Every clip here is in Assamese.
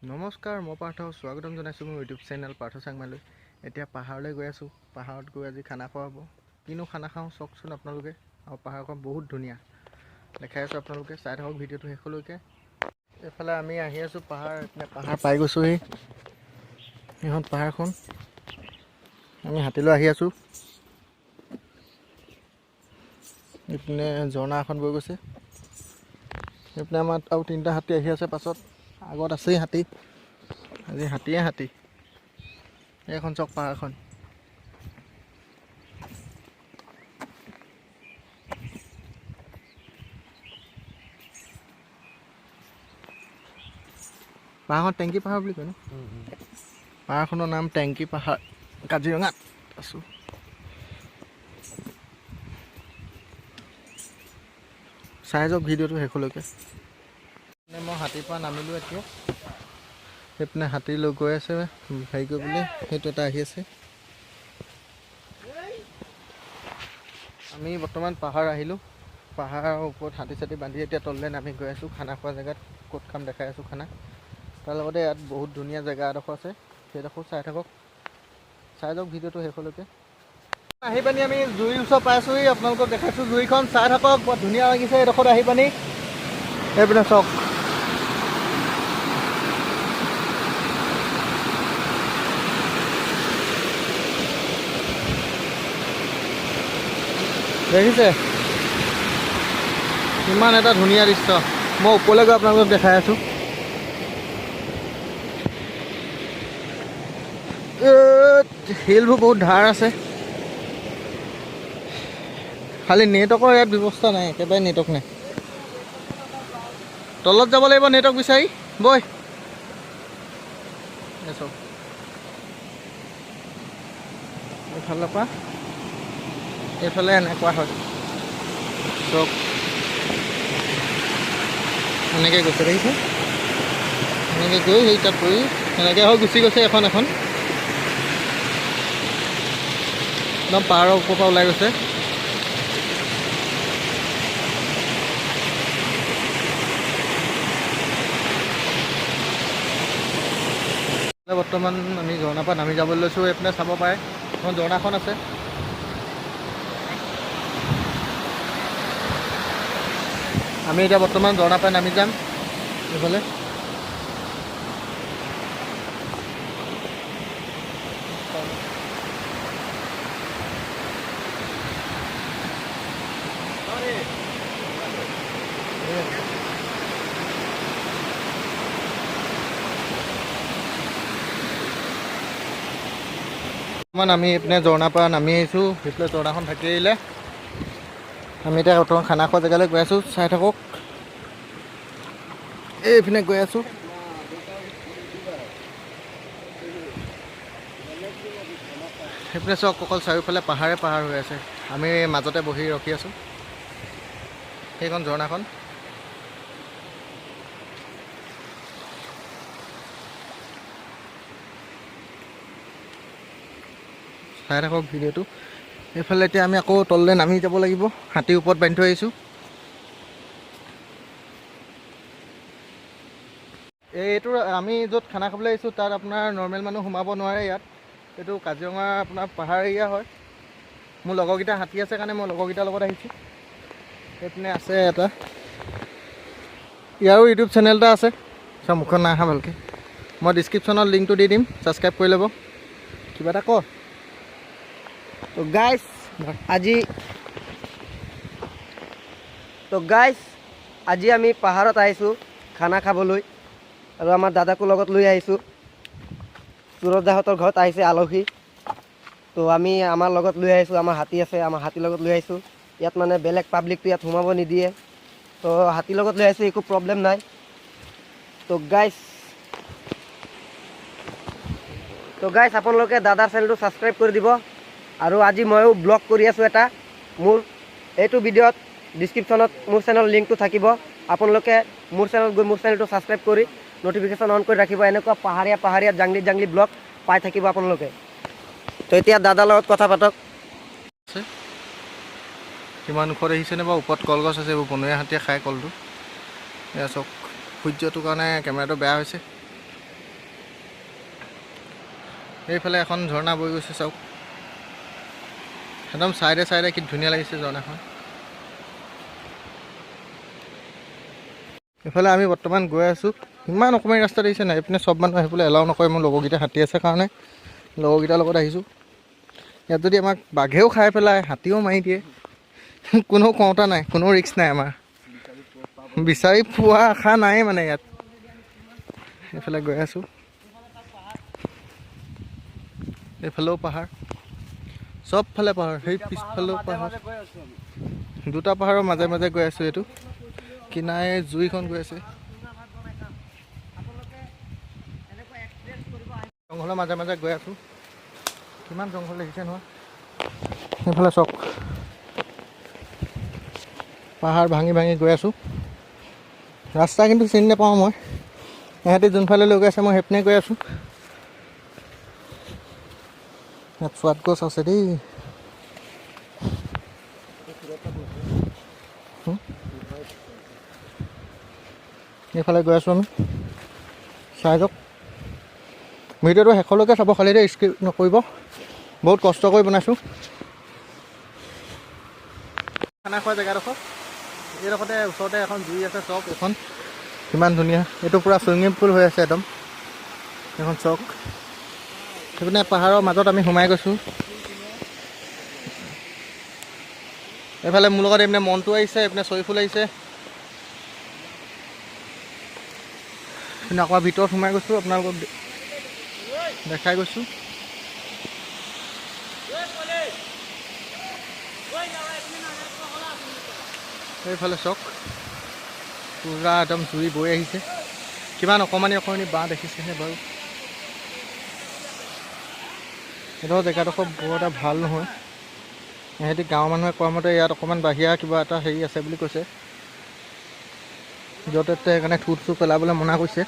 নমস্কাৰ, মই পাৰ্থ, স্বাগতম জনাইছোঁ মোৰ ইউটিউব চেনেল পাৰ্থ চাংমালৈ। এতিয়া পাহাৰলৈ গৈ আছোঁ। পাহাৰত গৈ আজি খানা খোৱা হ'ব। কিনো খানা খাওঁ চাওকচোন আপোনালোকে। আৰু পাহাৰখন বহুত ধুনীয়া দেখাই আছোঁ, আপোনালোকে চাই থাকক ভিডিঅ'টো শেষলৈকে। এইফালে আমি আহি আছোঁ পাহাৰ, এইপিনে পাহাৰ পাই গৈছোঁহি। এইখন পাহাৰখন আমি হাতীলৈ আহি আছোঁ। এইপিনে ঝৰ্ণা এখন বৈ গৈছে। এইপিনে আমাৰ আৰু তিনিটা হাতী আহি আছে পাছত, আগত আছেই হাতী। আজি হাতীয়ে হাতী। এইখন চাওক পাহাৰখন। পাহাৰখন টেংকি পাহাৰ বুলি কয় ন? পাহাৰখনৰ নাম টেংকি পাহাৰ। কাজিৰঙাত আছোঁ। চাই যাওক ভিডিঅ'টো শেষলৈকে। মই হাতীৰ পৰা নামিলোঁ এতিয়া। সেইপিনে হাতী লৈ গৈ আছে হেৰি কৰিবলৈ, সেইটো এটা আহি আছে। আমি বৰ্তমান পাহাৰ আহিলোঁ। পাহাৰৰ ওপৰত হাতী চাতী বান্ধি এতিয়া তললৈ নামি গৈ আছোঁ। খানা খোৱা জেগাত ক'ত খাম দেখাই আছোঁ খানা। তাৰ লগতে ইয়াত বহুত ধুনীয়া জেগা এডোখৰ আছে, সেইডোখৰ চাই থাকক, চাই যাওক ভিডিঅ'টো শেষলৈকে। আহি পানি আমি জুইৰ ওচৰ পাইছোঁহি, আপোনালোকক দেখাইছোঁ জুইখন, চাই থাকক, বৰ ধুনীয়া লাগিছে এইডোখৰত আহি পানি। এইপিনে চাওক, দেখিছে কিমান এটা ধুনীয়া দৃশ্য। মই ওপৰলৈ গৈ আপোনালোকক দেখাই আছোঁ। শিলবোৰ বহুত ধাৰ আছে, খালি নেটৱৰ্কৰ ইয়াত ব্যৱস্থা নাই, একেবাৰে নেটৱৰ্ক নাই। তলত যাব লাগিব নেটৱৰ্ক বিচাৰি। বৈ চাওক, এইফালৰ পৰা এইফালে এনেকুৱা হয়। চব এনেকৈ গৈছে, দেখিছে, এনেকৈ গৈ সেই তাত পৰি এনেকৈ হৈ গুচি গৈছে। এখন এখন একদম পাহাৰৰ ওপৰৰ পৰা ওলাই গৈছে। বৰ্তমান আমি ঝৰ্ণাৰ পৰা নামি যাবলৈ লৈছোঁ। এইপিনে চাব পাৰে, এখন ঝৰ্ণাখন আছে। আমি এতিয়া বৰ্তমান ঝৰ্ণাৰ পৰা নামি যাম এইফালে। বৰ্তমান আমি এইপিনে ঝৰ্ণাৰ পৰা নামি আহিছোঁ। সেইফালে ঝৰ্ণাখন থাকি আহিলে। আমি এতিয়া বৰ্তমান খানা খোৱা জেগালৈ গৈ আছোঁ, চাই থাকক। এইপিনে গৈ আছোঁ। সেইপিনে চাওক, অকল চাৰিওফালে পাহাৰে পাহাৰ হৈ আছে। আমি মাজতে বহি ৰখি আছোঁ। সেইখন ঝৰ্ণাখন। চাই থাকক ভিডিঅ'টো। এইফালে এতিয়া আমি আকৌ তললৈ নামি যাব লাগিব। হাতীৰ ওপৰত বান্ধি থৈ আহিছোঁ। এইটো আমি য'ত খানা খাবলৈ আহিছোঁ তাত আপোনাৰ নৰ্মেল মানুহ সোমাব নোৱাৰে ইয়াত। এইটো কাজিৰঙা আপোনাৰ পাহাৰ এৰিয়া হয়। মোৰ লগৰকেইটা হাতী আছে কাৰণে মই লগৰকেইটাৰ লগত আহিছোঁ। সেইপিনে আছে এটা, ইয়াৰো ইউটিউব চেনেল এটা আছে। চব মুখত নাই অহা ভালকৈ। মই ডিছক্ৰিপশ্যনত লিংকটো দি দিম, ছাবস্ক্ৰাইব কৰি ল'ব। কিবা এটা ক। তো গাইস আজি তো গাইস আজি আমি পাহাৰত আহিছোঁ খানা খাবলৈ আৰু আমাৰ দাদাকো লগত লৈ আহিছোঁ। সুৰজ দাহঁতৰ ঘৰত আহিছে আলহী, তো আমি আমাৰ লগত লৈ আহিছোঁ। আমাৰ হাতী আছে, আমাৰ হাতীৰ লগত লৈ আহিছোঁ। ইয়াত মানে বেলেগ পাব্লিকটো ইয়াত সোমাব নিদিয়ে, তো হাতীৰ লগত লৈ আহিছোঁ, একো প্ৰব্লেম নাই। তো গাইছ, আপোনালোকে দাদাৰ চেনেলটো ছাবস্ক্ৰাইব কৰি দিব। আৰু আজি ময়ো ব্লগ কৰি আছোঁ এটা। মোৰ এইটো ভিডিঅ'ত ডিছক্ৰিপশ্যনত মোৰ চেনেল লিংকটো থাকিব। আপোনালোকে মোৰ চেনেলত গৈ মোৰ চেনেলটো ছাবস্ক্ৰাইব কৰি ন'টিফিকেশ্যন অন কৰি ৰাখিব। এনেকুৱা পাহাৰীয়া পাহাৰীয়া জাংলি জাংলি ব্লগ পাই থাকিব আপোনালোকে। তো এতিয়া দাদাৰ লগত কথা পাতক। আছে কিমান ওখত আহিছেনে বাৰু। ওপৰত কলগছ আছে, এইবোৰ বনৰীয়া হাতীয়ে খায় কলটো। এয়া চাওক, সূৰ্যটোৰ কাৰণে কেমেৰাটো বেয়া হৈছে। এইফালে এখন ঝৰ্ণা বৈ গৈছে চাওক, একদম চাইডে চাইডে কি ধুনীয়া লাগিছে ঝৰ্ণাখন। এইফালে আমি বৰ্তমান গৈ আছোঁ। ইমান অকণমান ৰাস্তা দেখিছে নাই, এইপিনে চব মানুহ আহিবলৈ এলাও নকৰে। মোৰ লগৰকেইটা হাতী আছে কাৰণে লগৰকেইটাৰ লগত আহিছোঁ। ইয়াত যদি আমাক বাঘেও খাই পেলাই, হাতীও মাৰি দিয়ে, কোনো কওঁতা নাই, কোনো ৰিস্ক নাই আমাৰ। বিচাৰি পোৱা আশা নাই মানে ইয়াত। এইফালে গৈ আছোঁ, এইফালেও পাহাৰ, চবফালে পাহাৰ, সেই পিছফালেও পাহাৰ, দুটা পাহাৰৰ মাজে মাজে গৈ আছোঁ। এইটো কিনাৰে জুইখন গৈ আছে। জংঘলৰ মাজে মাজে গৈ আছোঁ। কিমান জংঘল দেখিছে নহয়। সেইফালে চাওক, পাহাৰ ভাঙি ভাঙি গৈ আছোঁ। ৰাস্তা কিন্তু চিনি নাপাওঁ মই, ইহঁতি যোনফালে লৈ গৈ আছে মই সেইপিনে গৈ আছোঁ। ইয়াত চোৱাত গছ আছে দেই। এইফালে গৈ আছোঁ আমি, চাই যাওক। ভিডিঅ'টো শেষলৈকে চাব খালি দেই, স্কিপ নকৰিব। বহুত কষ্ট কৰি বনাইছোঁ। খানা খোৱা জেগাডোখৰ এইডোখৰতে ওচৰতে এখন জুই আছে চক, এইখন কিমান ধুনীয়া। এইটো পূৰা চুইমিং পুল হৈ আছে একদম, এইখন চক। সেইপিনে পাহাৰৰ মাজত আমি সোমাই গৈছোঁ। এইফালে মোৰ লগত এইপিনে মনটো আহিছে, এইপিনে চৰিফুল আহিছে। আকৌ ভিতৰত সোমাই গৈছোঁ, আপোনালোকক দেখাই গৈছোঁ। এইফালে চাওক, পূৰা একদম জুই বৈ আহিছে। কিমান অকণমানি অকণমানি বাঁহ দেখিছেনে বাৰু। এইডোখৰ জেগাডোখৰ বৰ এটা ভাল নহয়। ইহঁতি গাঁৱৰ মানুহে কোৱা মতে ইয়াত অকণমান বাহিৰা কিবা এটা হেৰি আছে বুলি কৈছে, য'তে ত'তে সেইকাৰণে থু থু পেলাবলৈ মনা কৰিছে।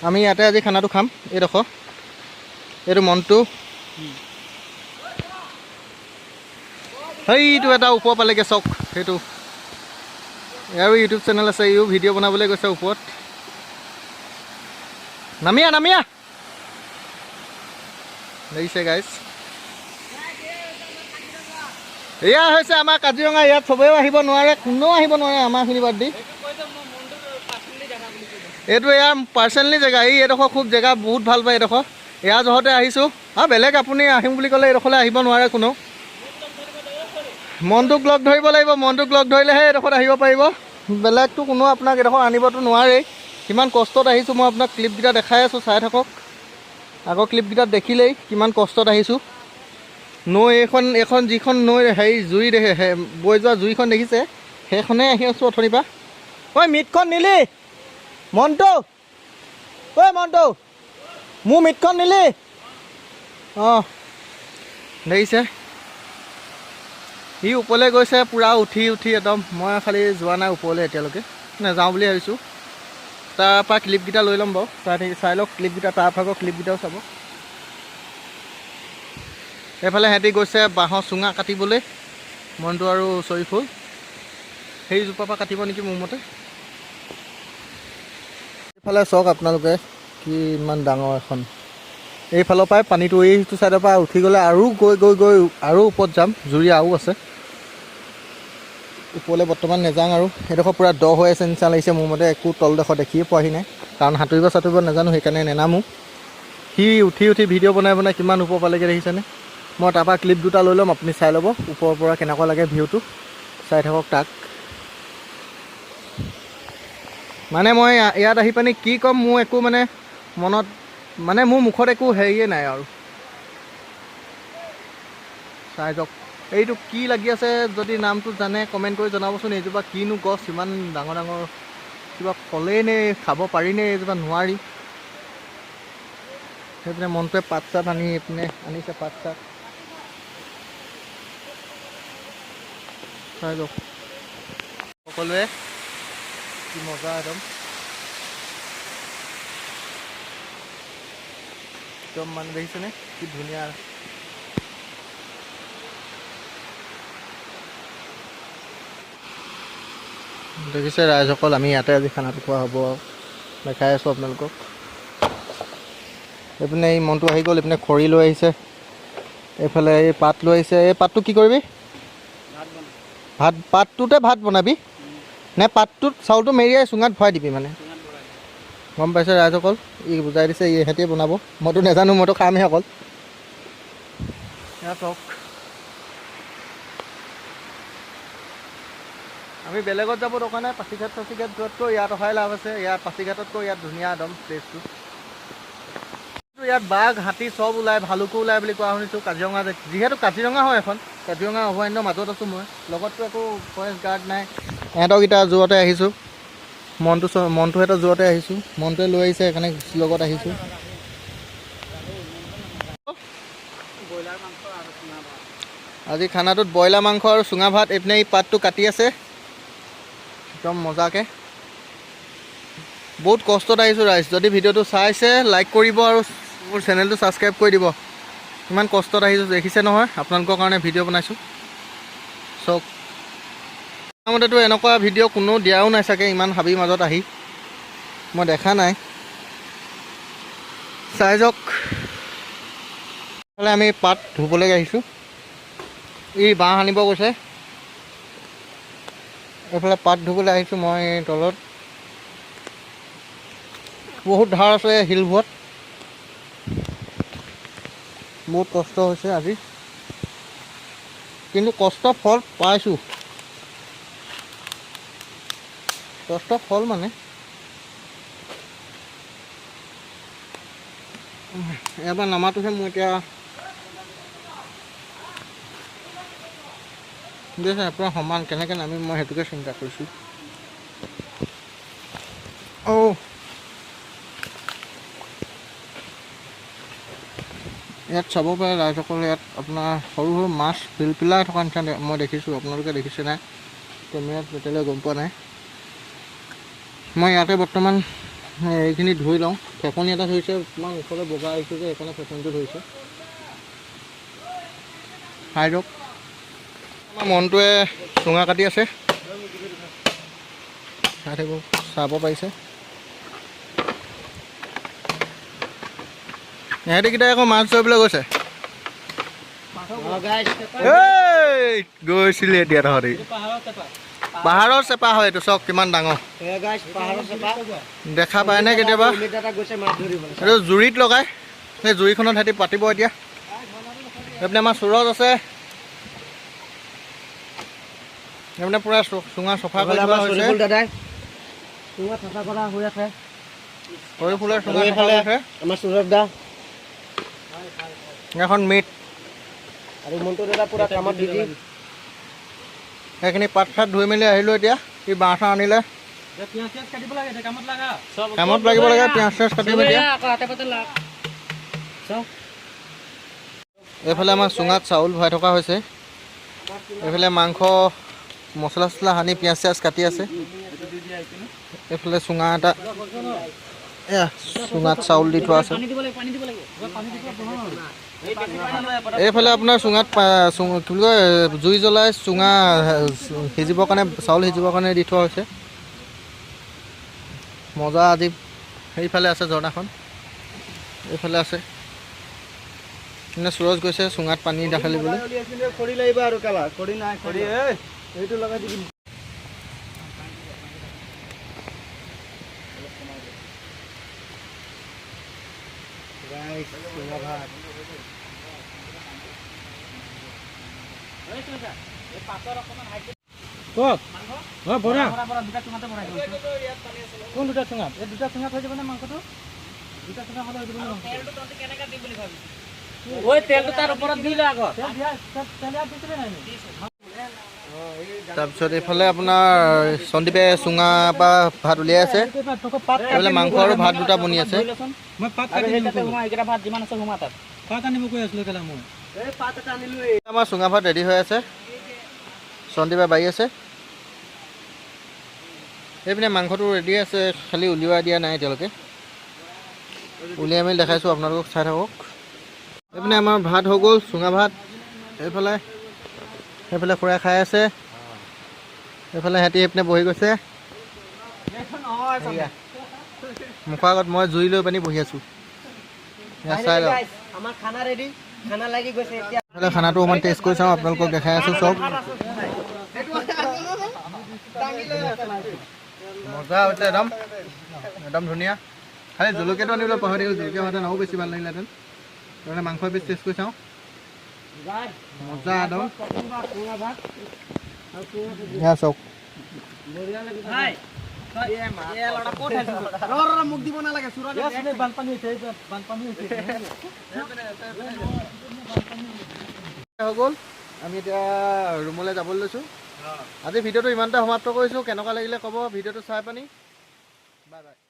আমি ইয়াতে আজি খানাটো খাম। এইডোখৰ এইটো মনটো, সেইটো এটা ওপৰ পালেগৈ চাওক। সেইটো ইয়াৰো ইউটিউব চেনেল আছে, ইও ভিডিঅ' বনাবলৈ গৈছে ওপৰত। নামিয়া নামিয়া দেখিছে গাইজ, এয়া হৈছে আমাৰ কাজিৰঙা। ইয়াত চবেও আহিব নোৱাৰে, কোনেও আহিব নোৱাৰে আমাৰখিনি বাদ দি। এইটো ইয়াৰ পাৰ্চনেলি জেগা। এই এইডোখৰ খুব জেগা বহুত ভাল পায় এইডোখৰ, ইয়াৰ জহতে আহিছোঁ। আৰু বেলেগ আপুনি আহিম বুলি ক'লে এইডোখৰলৈ আহিব নোৱাৰে কোনেও। মনটোক লগ ধৰিব লাগিব, মনটোক লগ ধৰিলেহে এইডোখৰত আহিব পাৰিব। বেলেগটো কোনো আপোনাক এইডোখৰ আনিবতো নোৱাৰেই। কিমান কষ্টত আহিছোঁ মই আপোনাক ক্লিপকেইটা দেখাই আছোঁ, চাই থাকক। আগৰ ক্লিপকেইটাত দেখিলেই কিমান কষ্টত আহিছোঁ। নৈ এইখন, এইখন যিখন নৈ হেৰি জুই দেখে, বৈ যোৱা জুইখন দেখিছে, সেইখনেই আহি আছোঁ অথনিৰ পৰা। ঐ মিটখন নিলি মনটো? ঐ মনটো, মোৰ মিটখন নিলি? অঁ দেখিছে, সি ওপৰলৈ গৈছে পূৰা উঠি উঠি একদম। মই খালি যোৱা নাই ওপৰলৈ এতিয়ালৈকে, নাযাওঁ বুলি ভাবিছোঁ। তাৰপৰা ক্লিপকেইটা লৈ ল'ম বাৰু, চাই লওক ক্লিপকেইটা, তাৰ ভাগৰ ক্লিপকেইটাও চাব। এইফালে সিহঁতি গৈছে বাঁহৰ চুঙা কাটিবলৈ, মনটো আৰু চৰিফুল সেইজোপাৰ পৰা কাটিব নেকি মোৰ মতে। এইফালে চাওক আপোনালোকে কি ইমান ডাঙৰ এখন। এইফালৰ পৰাই পানীটো এইটো ছাইডৰ পৰা উঠি গ'লে আৰু গৈ গৈ গৈ আৰু ওপৰত যাম, জুৰি আৰু আছে। ওপৰলৈ বৰ্তমান নাযাওঁ আৰু। সেইডোখৰ পূৰা দ হৈ আছে নিচিনা লাগিছে মোৰ মতে, একো তলডোখৰ দেখিয়ে পোৱাহি নাই, কাৰণ সাঁতুৰিব চাঁতুৰিব নাজানো, সেইকাৰণে নেনামো। সি উঠি উঠি ভিডিঅ' বনাই বনাই কিমান ওপৰ পালেগৈ দেখিছেনে। মই তাৰপৰা ক্লিপ দুটা লৈ ল'ম, আপুনি চাই ল'ব ওপৰৰ পৰা কেনেকুৱা লাগে ভিউটো, চাই থাকক তাক। মানে মই ইয়াত আহি পানি কি ক'ম, মোৰ একো মানে মনত মানে মোৰ মুখত একো হেৰিয়ে নাই আৰু। চাই যাওক এইটো কি লাগি আছে, যদি নামটো জানে কমেণ্ট কৰি জনাবচোন। এইজোপা কিনো গছ, ইমান ডাঙৰ ডাঙৰ, কিবা ফলেই নে খাব পাৰিনে এইজোপা, নোৱাৰি। সেইপিনে মনটোৱে পাত চাত আনি এইপিনে আনিছে পাত চাত। চাই যাওক সকলোৱে, কি মজা একদম। একদম মানে দেখিছেনে কি ধুনীয়া। দেখিছে ৰাইজসকল, আমি ইয়াতে আজি খানাটো খোৱা হ'ব, দেখাই আছোঁ আপোনালোকক। এইপিনে এই মনটো আহি গ'ল, এইপিনে খৰি লৈ আহিছে, এইফালে এই পাত লৈ আহিছে। এই পাতটো কি কৰিবি? ভাত, পাতটোতে ভাত বনাবি নে পাতটোত চাউলটো মেৰিয়াই চুঙাত ভৰাই দিবি? মানে গম পাইছে ৰাইজসকল, ই বুজাই দিছে, ই ইহঁতিয়ে বনাব, মইতো নাজানো, মইতো খামহে অকল। চাওক, আমি বেলেগত যাব দৰকাৰ নাই, পাছিঘাট চাছিঘাট যোৱাতকৈ ইয়াত অহাই লাভ আছে। ইয়াত পাছিঘাটতকৈ ইয়াত ধুনীয়া একদম প্লেচটো। ইয়াত বাঘ, হাতী চব ওলায়, ভালুকো ওলায় বুলি কোৱা শুনিছোঁ। কাজিৰঙা, যিহেতু কাজিৰঙা হয় এখন, কাজিৰঙা অভয়াৰণ্যৰ মাজত আছোঁ মই, লগততো একো ফৰেষ্ট গাৰ্ড নাই। ইহঁতকেইটা জোৰতে আহিছোঁ, মনটোহঁতৰ জোৰতে আহিছোঁ, মনটোৱে লৈ আহিছে সেইকাৰণে লগত আহিছোঁ। আজি খানাটোত ব্ৰইলাৰ মাংস আৰু চুঙা ভাত। এইপিনে এই পাতটো কাটি আছে একদম মজাকৈ। বহুত কষ্টত আহিছোঁ ৰাইজ, যদি ভিডিঅ'টো চাইছে লাইক কৰিব আৰু মোৰ চেনেলটো ছাবস্ক্ৰাইব কৰি দিব। ইমান কষ্টত আহিছোঁ, দেখিছে নহয়, আপোনালোকৰ কাৰণে ভিডিঅ' বনাইছোঁ। চাওক, মতেতো এনেকুৱা ভিডিঅ' কোনো দিয়াও নাই চাগে, ইমান হাবিৰ মাজত আহি মই দেখা নাই। চাই যাওক। এইফালে আমি পাত ধুবলৈ আহিছোঁ, ই বাঁহ আনিব গৈছে। এইফালে পাত ধুবলৈ আহিছোঁ মই তলত। বহুত ধাৰ আছে শিলবোৰত, বহুত কষ্ট হৈছে আজি, কিন্তু কষ্ট ফল পাইছোঁ। কষ্ট ফল মানে এবাৰ নামাটোহে মোৰ এতিয়া দেখিছে আপোনাৰ সমান কেনেকৈ নামিম মই সেইটোকে চিন্তা কৰিছোঁ। অ' ইয়াত চাব পাৰে ৰাইজসকলে, ইয়াত আপোনাৰ সৰু সৰু মাছ পিলপিলাই থকা নিচিনা মই দেখিছোঁ, আপোনালোকে দেখিছে নাই কেমেৰাত এতিয়ালৈ গম পোৱা নাই। মই ইয়াতে বৰ্তমান এইখিনি ধুই লওঁ। ফেফনি এটা ধৰিছে, ইমান ওচৰলৈ বগা আহিছে যে সেইকাৰণে ফেফনিটো ধৰিছে। খাই দিয়ক। আমাৰ মনটোৱে চুঙা কাটি আছে, চাই থাকিব, চাব পাৰিছে। ইহঁতিকেইটাই আকৌ মাছ ধৰিবলৈ গৈছে। গৈছিলে এতিয়া তহঁতি পাহাৰৰ চেপা হয় এইটো, চাওক কিমান ডাঙৰ, দেখা পায়নে কেতিয়াবা? এইটো জুৰিত লগাই, সেই জুৰিখনত সিহঁতি পাতিব এতিয়া। এইপিনে আমাৰ সুৰজ আছে, এইপিনে পূৰা চুঙা চফা কৰি থোৱা হৈছে। ফুলৰ চুঙা আমাৰ সুৰজ দা, এখন মিট আৰু মনটো দাদা পুৰা কামত বিজি। সেইখিনি পাত চাত ধুই মেলি আহিলোঁ। এতিয়া সি বাঁহ চাহ আনিলে, কামত লাগিব লাগে, পিঁয়াজ চিয়াজ কাটিম এতিয়া। এইফালে আমাৰ চুঙাত চাউল ভৰাই থকা হৈছে, এইফালে মাংস মছলা চছলা সানি পিঁয়াজ চিয়াজ কাটি আছে। এইফালে চুঙা এটা, এয়া চুঙাত চাউল দি থোৱা আছে। এইফালে আপোনাৰ চুঙাত কি বুলি কয়, জুই জ্বলাই চুঙা সিজিবৰ কাৰণে, চাউল সিজিবৰ কাৰণে দি থোৱা হৈছে। মজা। আজি সেইফালে আছে ঝৰ্ণাখন, এইফালে আছে। মানে সুৰজ গৈছে চুঙাত পানী ঢালিবলৈ। তাৰপিছত এইফালে আপোনাৰ সন্দীপে চুঙা পৰা ভাত উলিয়াই আছে। এইফালে মাংস আৰু ভাত দুটা বনি আছে। আমাৰ চুঙা ভাত ৰেডি হৈ আছে, সন্দীপে বাঢ়ি আছে। এইপিনে মাংসটো ৰেডি আছে, খালি উলিওৱা দিয়া নাই এতিয়ালৈকে। উলিয়াই মেলি দেখাইছোঁ আপোনালোকক, চাই থাকক। এইপিনে আমাৰ ভাত হৈ গ'ল, চুঙা ভাত। এইফালে সেইফালে খুৰাই খাই আছে। এইফালে সিহঁতি এইপিনে বহি গৈছে। সেয়া। মুখৰ আগত মই জুই লৈ পানি বহি আছোঁ। এয়া চাই লওক। আমাৰ খানা ৰেডি, খানা লাগি গৈছে এতিয়া। এইফালে খানাটো অকণমান টেষ্ট কৰি চাওঁ, আপোনালোকক দেখাই আছোঁ চব। মজা হৈছে একদম, একদম ধুনীয়া। খালি জলকীয়াটো আনিবলৈ পাহৰি থাকিলোঁ, জলকীয়া হোৱাহেঁতেন আৰু বেছি ভাল লাগিলেহেঁতেন। তাৰমানে মাংস এপিচ টেষ্ট কৰি চাওঁ। মজা একদম। এয়া চাওক। হৈ গ'ল, আমি এতিয়া ৰুমলৈ যাবলৈ লৈছোঁ। আজি ভিডিঅ'টো ইমানতে সমাপ্ত কৰিছোঁ। কেনেকুৱা লাগিলে ক'ব ভিডিঅ'টো চাই পানি। Bye bye.